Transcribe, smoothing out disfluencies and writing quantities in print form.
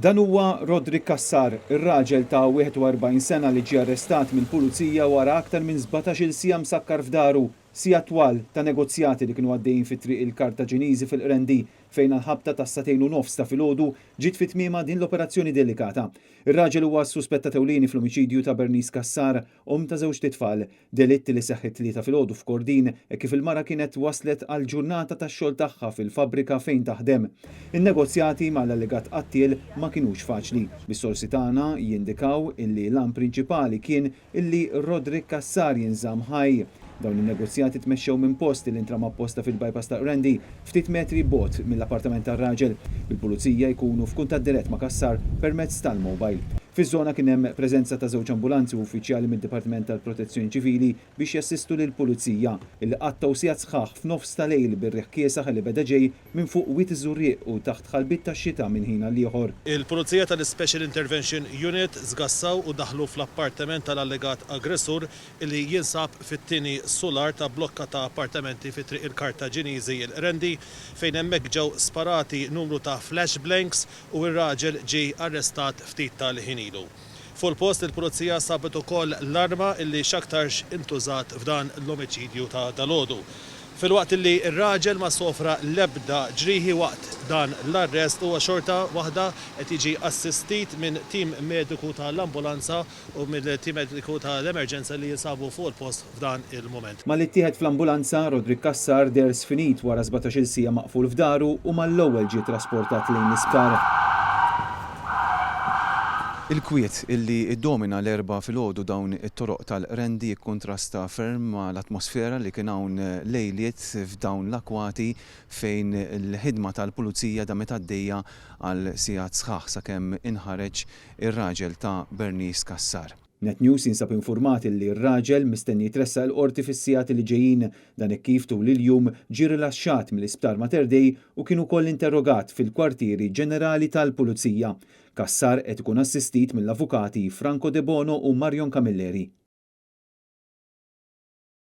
Dan huwa Roderick Cassar, ir-raġel ta' 41 sena li ġie arrestat mill-Pulizija wara aktar minn 17-il siegħa msakkar f'daru, sigħat twal ta' negozjati li kienu għaddejjin fi Triq il-Kartaġiniżi fil-Qrendi fejn għall-ħabta tas-sagħtejn u nofs ta' filgħodu ġiet fi tmiemha din l-operazzjoni delikata. Ir-raġel huwa s-suspettat ewlieni fl-omiċidju ta' Bernice Cassar, omm ta' żewġt itfal. Delitt li seħħ it-Tlieta filgħodu f'Kordin hekk kif il-mara kienet waslet għall-ġurnata tax-xogħol tagħha fil-fabbrika fejn taħdem. In-negozjati mal-allegat qattiel ma kinux faċli, bis-sorsi tagħna jindikaw illi l-għan prinċipali kien illi Roderick Cassar jinżamm ħaj. Dawn in-negozjati tmexxew minn post li ntrama apposta fil-bypass ta' Qrendi, ftit metri bogħod mill-appartament tar-raġel, bil-Pulizija jkunu f'kuntatt dirett ma' Cassar permezz tal-mobile. Fiż-żona kien hemm preżenza ta' żewġ ambulanzi u uffiċjali mid-Dipartiment tal-Protezzjoni Ċivili biex jassistu lill-Pulizija, illi qattgħu sigħat sħaħ f'nofs ta' lejl bir-riħ kiesaħ li beda ġej minn fuq Wied iż-Żurrieq u taħt ħalbiet tax-xita minn ħin għall-ieħor. Il-Pulizija tal-Ispecial Intervention Unit żgassaw u daħlu fl-appartement tal-allegat aggressur li jinsab fit-tieni sular ta' blokka ta' appartamenti fi Triq il-Kartaġiniżi, il-Qrendi, fejn hemmhekk ġew sparati numru ta' flash blanks u r-raġel ġie arrestat ftit tal-ħin ilu. Fuq il-post il-Pulizija sabet ukoll l-arma illi x'aktarx intużat f'dan l-omiċidju ta' dalgħodu. Filwaqt illi r-raġel ma sofra l-ebda ġrieħi waqt dan l-arrest huwa xorta waħda qed jiġi assistit minn tim mediku tal-ambulanza u mill-tim mediku tal-emerġenza li jinsabu fuq il-post f'dan il-mument. Malli ttieħed fl-ambulanza, Roderick Cassar deher sfinit wara 17-il siegħa maqful f'daru u mal-ewwel ġie trasportat lejn l-isptar. Il-kwiet illi ddomina l-Erbgħa filgħodu dawn it-toroq tal-Qrendi jikkuntrasta ferm ma' l-atmosfera li kien hawn lejliet f'dawn l-akwati fejn il-ħidma tal-Pulizija damet għaddejja għal sigħat sħaħ sakemm inħareġ ir-raġel ta' Bernice Cassar. Net News jinsab infurmat illi r-raġel mistenni jitressaq il-Qorti fis-sigħat li ġejjin. Dan hekk kif tul il-jum ġie rilaxxat mill-Isptar Mater Dei u kien ukoll interrogat fil-Kwartieri Ġenerali tal-Pulizija. Cassar qed ikun assistit mill-avukati Franco Debono u Marion Camilleri.